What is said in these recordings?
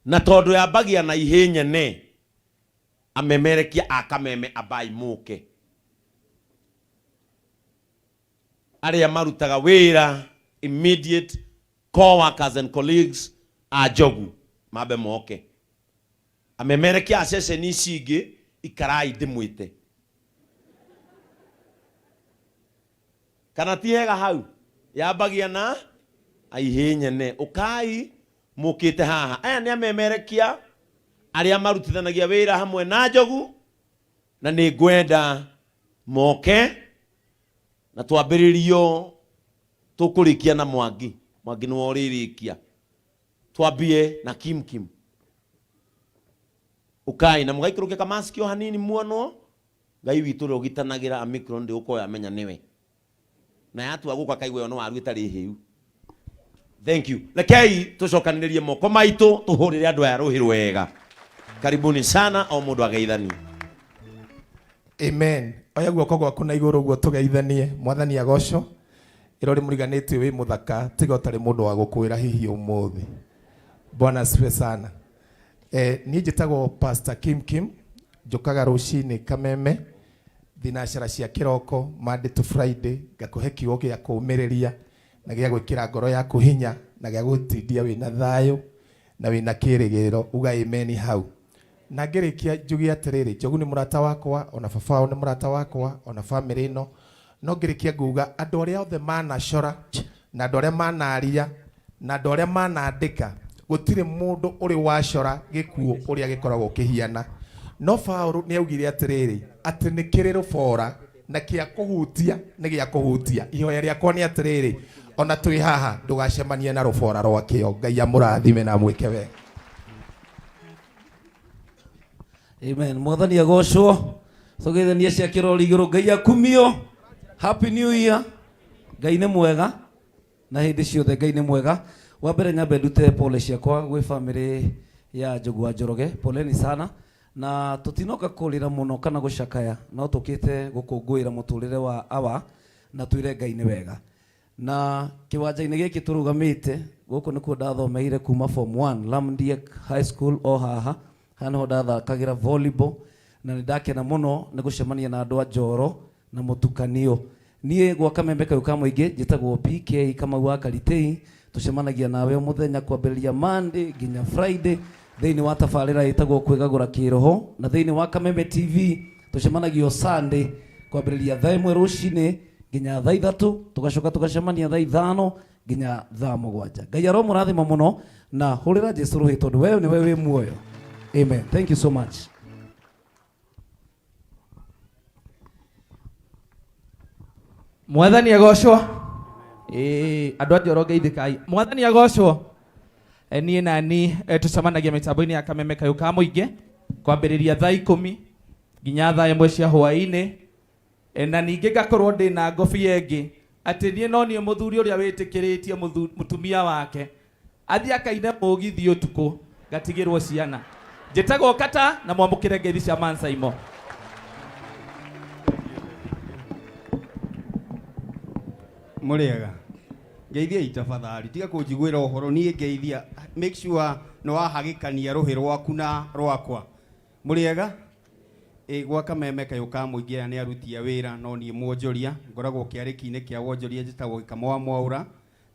Na tondũ yambagia na ihĩ nyene, amemerekia a Kameme ambai mũke. Arĩa marutaga wĩra immediate co-workers and colleagues a Njogu mambe moke. Amemerekia a ceceni ici ingĩ ikarai ndĩmwĩte. Kana ti hega hau? Yambagia na aihĩ nyene. Ũkai mũkĩte haha. Aya nĩ amemerekia arĩa marutithanagia wĩra hamwe na Njogu, na nĩ ngwenda moke na twambĩrĩrio tũkũrĩkia na Mwangi. Mwangi nĩwe ũrĩrĩkia. Twambie na Kim Kim. Ũkai na mũgaikũrũkia kamaski o hanini muonwo. Ngai witũ ũrĩa ũgitanagĩra Omicron ndĩgũkorwo yamenya nĩwe. Na yatua gũka kaigua ĩyo nĩ waru ĩtarĩ hĩu. Thank you. Rekei tũcokanĩrĩrie moko maitũ tũhũrĩre andũ aya rũhĩ rwega. Karibuni sana o mũndũ ageithanie. Amen. Oya guoko gwaku na igũrũ ũguo tũgeithanie. Mwathani agocwo. Ĩra ũrĩ mũriganĩtie wĩ mũthaka tiga ũtarĩ mũndũ wa gũkwĩra hihi ũmũthĩ. Bwana asifiwe sana. Eh, niĩ njĩtagwo Pastor Kim Kim, njũkaga rũcinĩ Kameme thinacara cia kĩroko Monday to Friday, ngakũhe kiugo gĩa kũũmĩrĩria na gĩa gwĩkĩra ngoro yaku hinya na gĩa gũtindia wĩna thayũ na wĩna kĩrĩgĩrĩro. Uga amen hau. Na ngĩrĩkia njuge atĩrĩrĩ, Njogu nĩ mũrata wakwa, ona baba wao nĩ mũrata wakwa, ona famĩlĩ ĩno. No ngĩrĩkia nguga andũ arĩa othe manacora na andũ arĩa manaria na andũ arĩa manandĩka, gũtirĩ mũndũ ũrĩ wacora gĩkuũ ũrĩa gĩkoragwo kĩhiana. No Paũlũ nĩ augire atĩrĩrĩ, atĩ nĩ kĩrĩ rũbora na kĩa kũhutia nĩ gĩa kũhutia. Ihoya rĩakwa nĩ atĩrĩrĩ, ona twĩ haha ndũgacemanie na rũbora rwakĩo. Ngai amũrathime na amwĩke wega. Amen. Mwathani agocwo. Tũgeithanie cia kĩrori igũrũ. Ngai akumio. Happy New Year. Ngai nĩ mwega na hĩndĩ ciothe Ngai nĩ mwega. Wa mbere nyambe ndute pole ciakwa gwĩ famĩlĩ ya Njogu wa Njoroge. Poleni sana. Na tũtinoka kũrĩra mũno kana gũcakaya, no tũkĩte gũkũngũĩra mũtũrĩre wa awa na twĩre Ngai nĩ wega. Na kĩwanja-inĩ gĩkĩ tũrũgamĩte, gũkũ nĩkuo ndathomeire kuma form 1, Lamdiek High School o haha. Haha nĩho ndathakagĩra volleyball na nĩ ndakena mũno nĩ gũcemania na andũ a Njoro na mũtukanio. Niĩ gwa Kameme Kayũ ka Mũingĩ njĩtagwo PK Kamau wa Karitei. Tũcemanagia nawe o mũthenya kwambĩrĩria Monday nginya Friday thĩinĩ wa tabarĩra ĩtagwo Kwĩgagũra Kĩroho, na thĩinĩ wa Kameme TV tũcemanagia o Sunday kwambĩrĩria thaa 1 rũcinĩ nginya thaa 3, tũgacoka tũgacemania thaa 5 nginya thaa 7. Ngai aromũrathima mũno na hũrĩra Jesu rũhĩ tondũ we nĩwe wĩ muoyo. Amen. Thank you so much. Mwathani agocwo. Ĩĩ, andũ a Njoro ngeithĩkai. Mwathani agocwo. Niĩ na ni tũcemanagia mĩtambo-inĩ ya Kameme Kayũ ka Mũingĩ kwambĩrĩria thaa 10 nginya thaa 1 cia hwaĩ-inĩ. Na ningĩ ngakorwo ndĩ na ngobia ĩngĩ atĩ niĩ no niĩ mũthuri ũrĩa wĩtĩkĩrĩtie mũtumia wake athiĩ akaine mũgithi ũtukũ ngatigĩrwo ciana. Njĩtagwo Kata na mwamũkĩre ngeithi cia Mansaimo. Mũrĩega. Ngeithiai tafadhali, tiga kũnjiguĩra ũhoro niĩ ngeithia. Make sure nĩ wahagĩkania rũhĩ rwaku na rwakwa. Mũrĩega? Ĩ gwa Kameme Kayũ ka Mũingĩ aya nĩ aruti a wĩra no niĩ mwonjoria. Ngoragwo kĩarĩki-inĩ kĩa wonjoria njĩtagwo Gĩkamo wa Mwaũra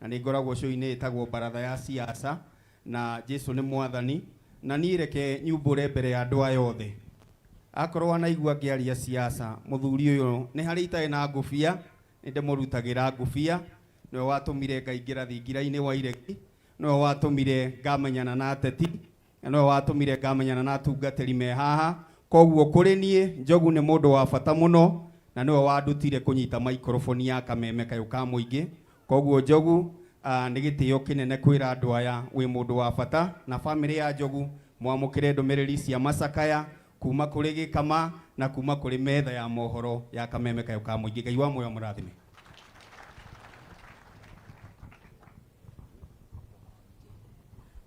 na nĩ ngoragwo show-inĩ ĩtagwo Baratha ya Siasa na Jesu nĩ Mwathani. Na niĩ reke nyumbũre mbere ya andũ aya othe. Akorwo wanaigua ngĩaria siasa, mũthuri ũyũ nĩ harĩ itarĩ na ngũbia, nĩ ndĩmũrutagĩra ngũbia. Nĩwe watũmire ngaingĩra thingira-inĩ wa iregi, nĩwe watũmire ngamenyana na ateti, na nĩwe watũmire ngamenyana na atungatĩri me haha. Koguo kũrĩ niĩ Njogu nĩ mũndũ wa bata mũno, na nĩwe wandutire kũnyita maikroboni ya Kameme Kayũ ka Mũingĩ. Koguo Njogu, nĩ gĩtĩo kĩnene kwĩra andũ aya wĩ mũndũ wa bata, na bamĩrĩ ya Njogu mwamũkĩre ndũmĩrĩri cia macakaya kuma kũrĩ Gĩkama na kuma kũrĩ metha ya mohoro ya Kameme Kayũ ka Mũingĩ. Ngai wa muoyo amũrathime.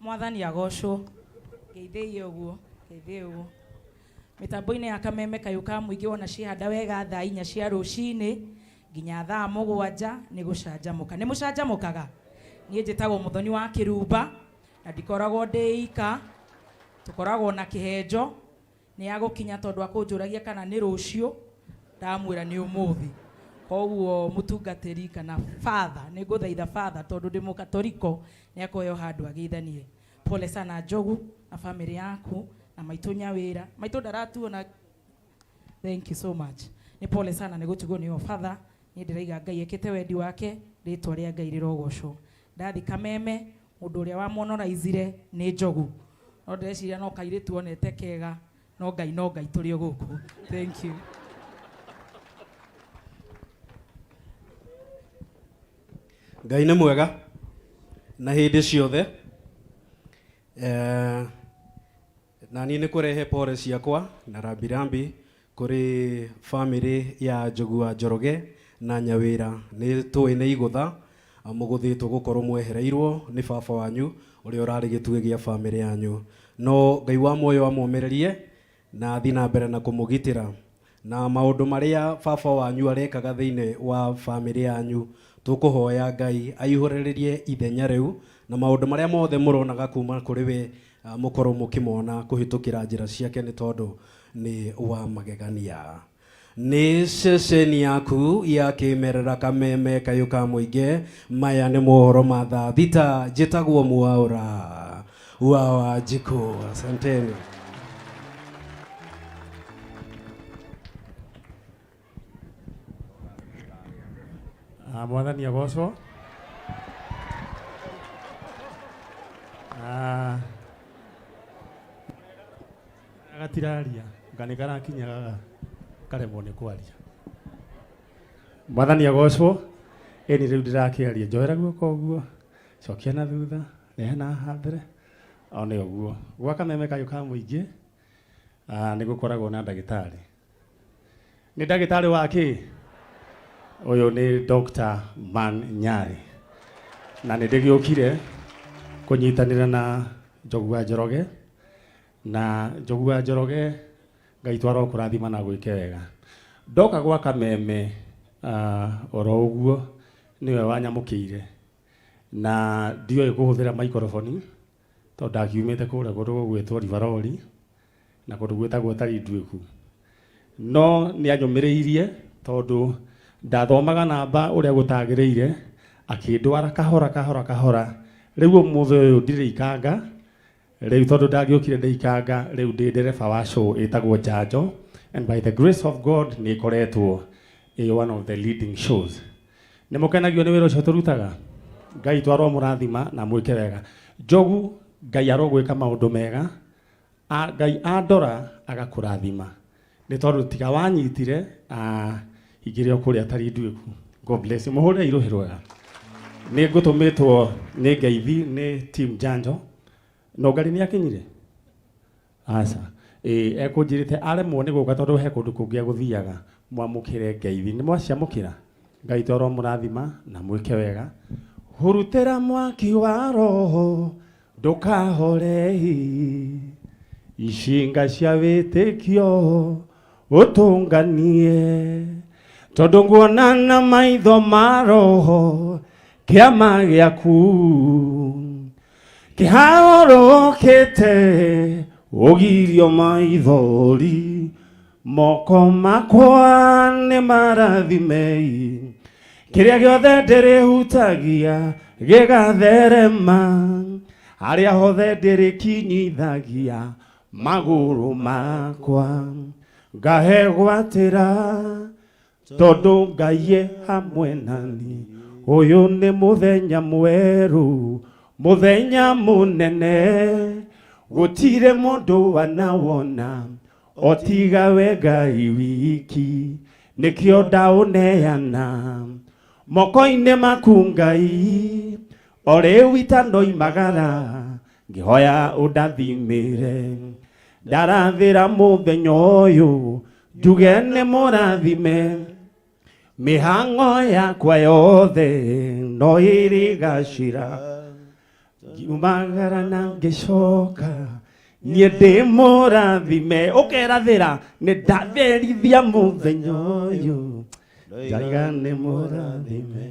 Mwathani agocwo. Ngeithĩi ũguo, ngeithĩi ũguo. Mĩtambo-inĩ ya Kameme Kayũ ka Mũingĩ wona ciehanda wega thaa 4 cia rũcinĩ nginya thaa 7 nĩ gũcanjamũka. Nĩ mũcanjamũkaga? Niĩ njĩtagwo Mũthoni wa Kĩrumba na ndikoragwo ndĩ ika. Tũkoragwo na kĩhenjo nĩ agũkinya tondũ akũnjũragia kana nĩ rũciũ, ndamwĩra nĩ ũmũthĩ. Koguo mũtungatĩri kana father, nĩ ngũthaitha father tondũ ndĩ mũkatoriko, nĩ akũheo handũ ageithanie. Pole sana Njogu na family yaku na maitũ Nyawĩra. Maitũ ndaratuona. Thank you so much. Nĩ pole sana nĩ gũtigwo nĩ father. Niĩ ndĩraiga Ngai ekĩte wendi wake, rĩtwa rĩa Ngai rĩrogocwo. Ndathi Kameme, mũndũ ũrĩa wamonoraizire nĩ Njogu. No ndĩreciria no kairĩtu onete kega, no Ngai no Ngai tũrĩ o gũkũ. Thank you. Ngai nĩ mwega na hĩndĩ ciothe. Na niĩ nĩ kũrehe pore ciakwa na rambirambi kũrĩ famĩlĩ ya Njogu wa Njoroge na Nyawĩra. Nĩ tũĩ nĩ igũtha mũgũthĩtwo gũkorwo mwehereirwo nĩ baba wanyu ũrĩa ũrarĩ gĩtugĩ gĩa famĩlĩ yanyu. No Ngai wa muoyo amũmĩrĩrie na athiĩ na mbere na kũmũgitĩra. Na maũndũ marĩa baba wanyu arekaga thĩinĩ wa famĩlĩ yanyu, tũkũhoya Ngai aihũrĩrĩrie ithenya rĩu na maũndũ marĩa mothe mũronaga kuma kũrĩ we mũkorwo mũkĩmona kũhĩtũkĩra njĩra ciake nĩ tondũ nĩ wa magegania. Nĩ ceceni yaku ya kĩmerera Kameme kayũ ka mũingĩ. Maya nĩ mohoro ma thaa thita. Njĩtagwo Mwaũra wa Wanjikũ. Asanteni. Mwathani agocwo. Gatiraria nga nĩ karakinyaga karemwo nĩ kwaria. Mwathani agocwo. Ĩni rĩu ndĩrakĩaria, njoera guoko ũguo, cokia na thutha, rehe na haha mbere, o nĩ ũguo. Gwa Kameme kayũ ka mũingĩ, nĩ gũkoragwo na ndagĩtarĩ. Nĩ ndagĩtarĩ wa kĩ? Ũyũ nĩ Dr. Man Nyari. Na nĩ ndĩgĩũkire kũnyitanĩra na Njogu wa Njoroge. Na Njogu wa Njoroge Ngai twaro kũrathima na gwĩke wega. Ndoka gwa Kameme oro ũguo nĩwe wanyamũkĩire. Na ndioĩ kũhũthĩra microphone tondũ ndakiumĩte kũrĩa kũndũ gũgwĩtwo Rivaroli na kũndũ gwĩtagwo Tarinduĩku. No nĩ anyũmĩrĩirie tondũ ndathomaga namba ũrĩa gũtagĩrĩire, akĩndwara kahora kahora kahora. Rĩu ũmũthĩ ũyũ ndirĩ ikanga, rĩu tondũ ndangĩũkire ndĩ ikanga, rĩu ndĩ ndereba wa show ĩtagwo Njanjo, and by the grace of God nĩ ĩkoretwo ĩ one of the leading shows. Nĩ mũkenagio nĩ wĩra ũcio tũrutaga? Ngai twarwo mũrathima na mwĩke wega. Njogu, Ngai arogwĩka maũndũ mega. Ngai andora agakũrathima. Nĩ tondũ tiga wanyitire, ingĩrĩ o kũrĩa Tarinduĩku. God bless you. Mũhũrĩre irũhĩ rwega. Nĩ ngũtũmĩtwo nĩ ngeithi nĩ team Njanjo. No ngari nĩ akinyire? Aca. Ekũnjĩrĩte aremwo nĩ gũka tondũ he kũndũ kũngĩ egũthiaga. Mwamũkĩre ngeithi. Nĩ mwaciamũkĩra? Ngai twarwo mũrathima na mwĩke wega. Hurutĩra mwaki wa roho ndũkahorei. Icinga cia wĩtĩkio ũtũnganie. Tondũ nguona na maitho ma roho kĩama gĩaku kĩharũrũkĩte ũgirio maithori moko makwa nĩ marathimei kĩrĩa gĩothe ndĩrĩhutagia gĩgatherema harĩa hothe ndĩrĩkinyithagia magũrũ makwa ngahe gwatĩra tondũ Ngai e hamwe nani. Ũyũ nĩ mũthenya mwerũ, mũthenya mũnene, gũtirĩ mũndũ wanawona o tiga we Ngai wiki, nĩkĩo ndaũneana moko-inĩ maku Ngai, o rĩu itanoimagara ngĩhoya ũndathimĩre. Ndarathĩra mũthenya ũyũ njuge nĩ mũrathime, mĩhang'o yakwa yothe no ĩrĩgacĩra. Ngiumagara na ngĩcoka niĩ ndĩ mũrathime. Ũkerathĩra nĩ ndatherithia mũthenya ũyũ njaiga nĩ mũrathime.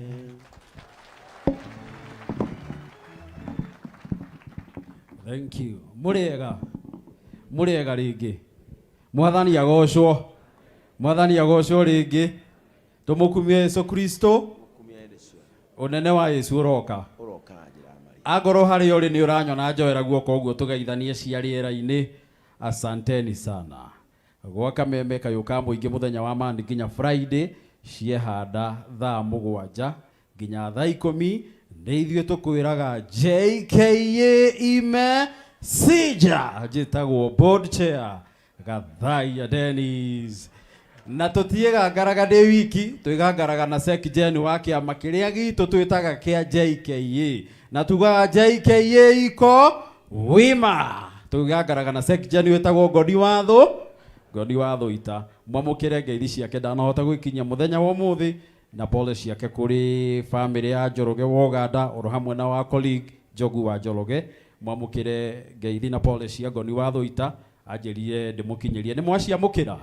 Thank you. Mũrĩega. Mũrĩega rĩngĩ. Mwathani agocwo. Mwathani agocwo rĩngĩ. Tũmũkumie Yesu Kristo. Ũnene wa Yesu ũroka. Ũroka na njĩra ya Maria. Angorwo harĩa ũrĩ nĩ ũranyona njoera guoko ũguo tũgeithanie cia rĩera-inĩ. Asanteni sana. Gwa Kameme kayũ ka mũingĩ mũthenya wa Monday nginya Friday ciehanda thaa mũgwanja nginya thaa ikũmi nĩ ithuĩ tũkwĩraga JKA ime sija. Njĩtagwo board chair Gathaia Dennis. Na tũtiĩgangaraga ndĩ wiki, twĩgangaraga na Sek Jen wa kĩama kĩrĩa gitũ twĩtaga kĩa JKA. Na tugaga JKA iko wima. Twĩgangaraga na Sek Jen wĩtagwo Ngoni wa Thũ, Ngoni wa Thũita. Mwamũkĩre ngeithi ciake ndanahota gwĩkinyia mũthenya wa ũmũthĩ na pole ciake kũrĩ famĩlĩ ya Njoroge wa Ũganda oro hamwe na wa colleague Njogu wa Njoroge. Mwamũkĩre ngeithi na pole cia Ngoni wa Thũita. Anjĩrire ndĩmũkinyĩrie. Nĩ mwaciamũkĩra?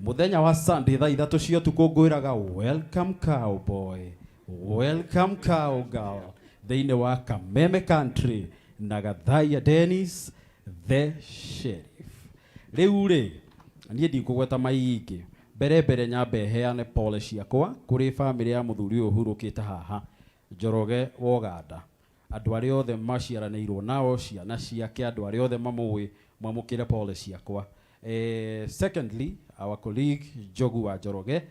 Mũthenya wa Sunday thaa ithatũ cia ũtukũ ngwĩraga welcome cowboy, welcome cowgirl thĩinĩ wa Kameme Country na Gathaia Dennis the Sheriff. Rĩu rĩ, niĩ ndikũgweta maingĩ. Mbere mbere nyambe heane pole ciakwa kũrĩ famĩlĩ ya mũthuri ũyũ ũhurũkĩte haha, Njoroge wa Ũganda. Andũ arĩa othe maciaranĩirwo nao, ciana ciake, andũ arĩa othe mamũĩ, mwamũkĩre pole ciakwa. Secondly, our colleague Njogu wa Njoroge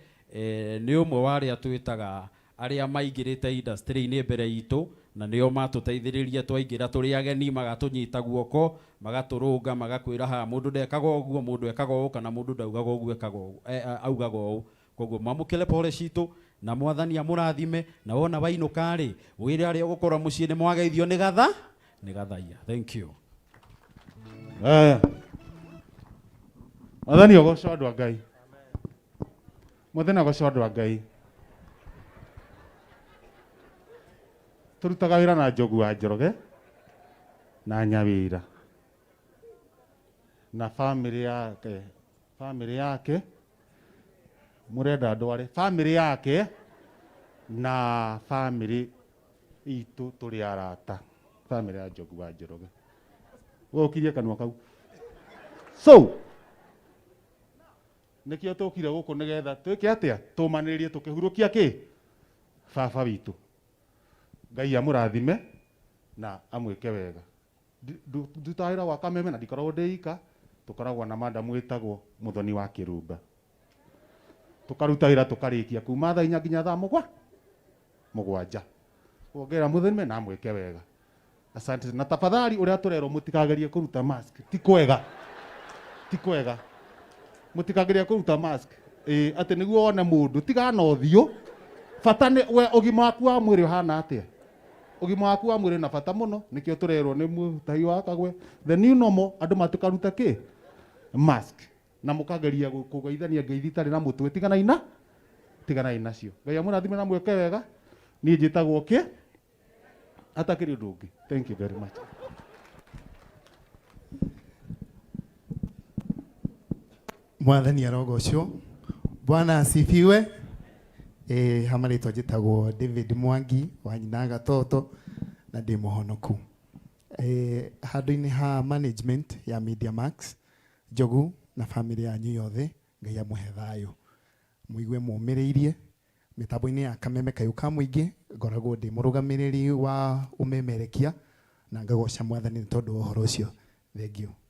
nĩ ũmwe wa arĩa twĩtaga arĩa maingĩrĩte industry-inĩ mbere itũ na nĩo matũteithĩrĩria twaingĩra tũrĩ ageni, magatũnyita guoko, magatũrũnga, magakwĩra haha mũndũ ndekaga ũguo, mũndũ ekaga ũũ, kana mũndũ ndaugaga ũguo, ekaga ũũ, augaga ũũ. Koguo mwamũkĩre pole citũ na mwathani amũrathime, na wona wainũka rĩ, wĩre arĩa ũgũkorwo mũciĩ nĩ mwageithio nĩ gatha, nĩ gathaia. Thank you. Aya. Mwathani agocwo andũ a Ngai. Mwathani agocwo andũ a Ngai. Tũrutaga wĩra na Njogu wa Njoroge na Nyawĩra na famĩlĩ yake, famĩlĩ yake mũrenda ndware famĩlĩ yake na famĩlĩ itũ tũrĩ arata, famĩlĩ ya Njogu wa Njoroge. Ũkirie kanua kau. So nĩkĩo tũkire gũkũ nĩgetha twĩke atĩa? Tũmanĩrĩrie tũkĩhurũkia kĩ? Baba witũ. Ngai amũrathime na amwĩke wega. Ndutaga wĩra gwa Kameme na ndikoragwo ndĩ ika, tũkoragwo na madam wĩtagwo Mũthoni wa Kĩrumba. Tũkaruta wĩra tũkarĩkia kuma thaa inya nginya thaa mũgwanja. Wongera mũthime na amwĩke wega. Asante. Na tafadhali ũrĩa tũrerwo mũtikagerie kũruta mask. Ti kwega. Ti kwega. Mũtikagerie kũruta mask. Atĩ nĩguo wone mũndũ, tiga na ũthiũ. Bata nĩ we ũgima waku wa mwĩrĩ ũhana atĩa? Ũgima waku wa mwĩrĩ na bata mũno, nĩkĩo tũrerwo nĩ mũtahi wa Kagwe. The new normal, andũ matikaruta kĩ? Mask. Na mũkageria kũgeithania ngeithi itarĩ na mũtwe, tiganai na? Tiganai nacio. Ngai amũrathime na mwĩke wega. Niĩ njĩtagwo kĩ? Hatakĩrĩ ũndũ ũngĩ. Thank you very much. Mwathani arogocwo. Bwana asifiwe. Ha marĩtwa njĩtagwo David Mwangi wa nyina Gatoto na ndĩ mũhonoku. Handũ-inĩ ha management ya Media Max, Njogu na family yanyu yothe, Ngai amũhe thayũ. Mũigue mũmĩrĩirie mĩtambo-inĩ ya Kameme Kayũ ka Mũingĩ, ngoragwo ndĩ mũrũgamĩrĩri wa ũmemerekia na ngagoca Mwathani nĩ tondũ wa ũhoro ũcio. Thank you.